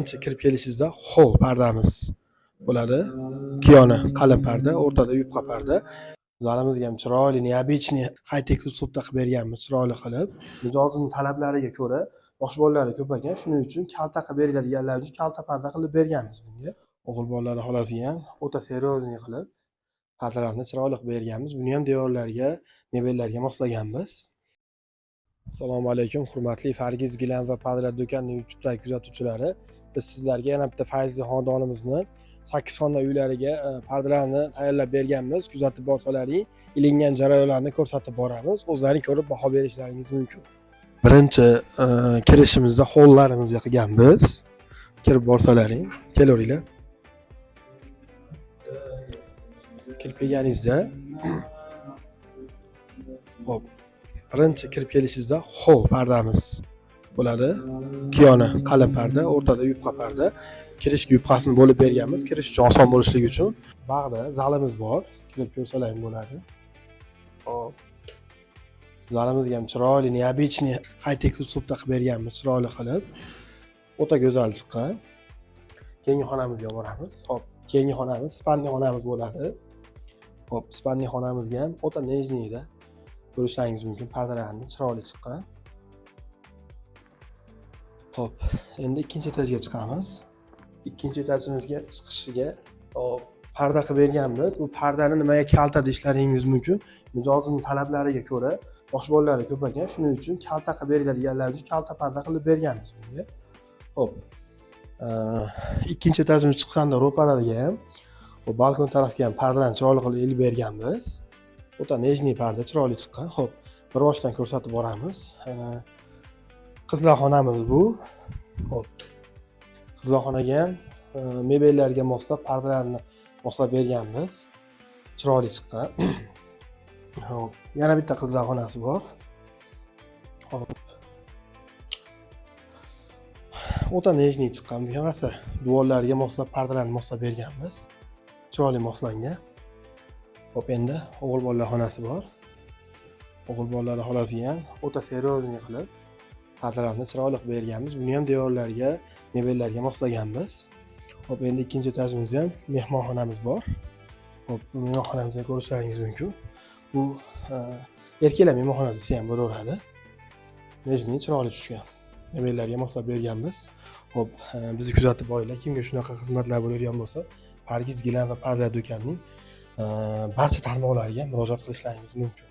Birinchi kirib kelishingizda xoll pardamiz bo'ladi. Ikki yoni qalin parda, o'rtada yupqa parda. Zalimizga ham chiroyli, необычный, high-tech uslubda qilib berganmiz, chiroyli qilib. Mijozning talablariga ko'ra yosh bolalari ko'p ekan, shuning uchun kalta qilib beriladiganlar uchun kalta parda qilib berganmiz bunga. O'g'il bolalar xonasiga ham o'ta серьезный qilib pardalarni chiroyli qilib berganmiz. Buni ham devorlarga, mebellarga moslaganmiz. Assalomu alaykum, hurmatli Fargiz gilam va pardalar do'konining YouTube'dagi kuzatuvchilari. Biz sizlarga yana bitta fayzli xonadonimizni 8 xona uylariga pardalarni tayyorlab berganmiz. Kuzatib borsalaring, ilingan jarayonlarni ko'rsatib boramiz. O'zlaring ko'rib baho berishlaringiz mumkin. Birinchi kirishimizda hollarimizga qilganmiz. Kirib borsalaring, kelaveringlar. Kirib kelganingizda, hop, birinchi kirib kelishingizda xoll pardamiz bo'ladi. Ikki yoni qalin parda, o'rtada yupqa parda. Kirishga yupqasini bo'lib berganmiz, kirish uchun oson bo'lishligi uchun. Bag'da zalimiz bor, kirib ko'rsalar ham bo'ladi. Hop. Zalimizga ham chiroyli, необычный, high-tech uslubda qilib berganmiz, chiroyli qilib. O'ta go'zal chiqqan. Keyingi xonamizga boramiz. Hop, keyingi xonamiz спальный xonamiz bo'ladi. Hop, спальный xonamizga ham o'ta нежный da ko'rishlaringiz mumkin, pardalarni chiroyli chiqqan. Hop, endi ikkinchi etajga chiqamiz. Ikkinchi etajimizga chiqishiga, hop, parda qilib berganmiz. Bu pardani nimaga kalta deyishlaringiz mumkin. Mijozning talablariga ko'ra yosh bolalari ko'p ekan, shuning uchun kalta qilib beriladiganlar uchun kalta parda qilib berganmiz bunga. Hop. Ikkinchi etajimiz chiqqanda ro'paralariga ham, bu balkon tarafga ham pardalarni chiroyli qilib ilib berganmiz. O'ta нежный parda chiroyli chiqqan. Xo'p, bir boshdan ko'rsatib boramiz. Qizlar xonamiz bu. Xo'p. Qizlar xonaga ham mebellarga moslab pardalarni moslab berganmiz. Chiroyli chiqqan. Xo'p, yana bitta qizlar xonasi bor. Xo'p. O'ta нежный chiqqan. Bu ham rosa devorlarga moslab pardalarni moslab berganmiz. Chiroyli moslangan. Xo'p, endi o'g'il bolalar xonasi bor. O'g'il bolalar xonasiga ham o'ta серьезный qilib pardalarni chiroyli qilib berganmiz. Buni ham devorlarga, mebellarga moslaganmiz. Xo'p, endi ikkinchi etajimizda ham mehmonxonamiz bor. Xo'p, bu mehmonxonamizni ko'rishlaringiz mumkin. Bu erkaklar mehmonxonasi desa ham bo'laveradi. Нежный, chiroyli tushgan. Mebellarga moslab berganmiz. Xo'p, bizni kuzatib boringlar. Kimga shunaqa xizmatlar bo'ladigan bo'lsa, Fargiz gilam va parda do'konining barcha tarmoqlariga murojaat qilishlaringiz mumkin.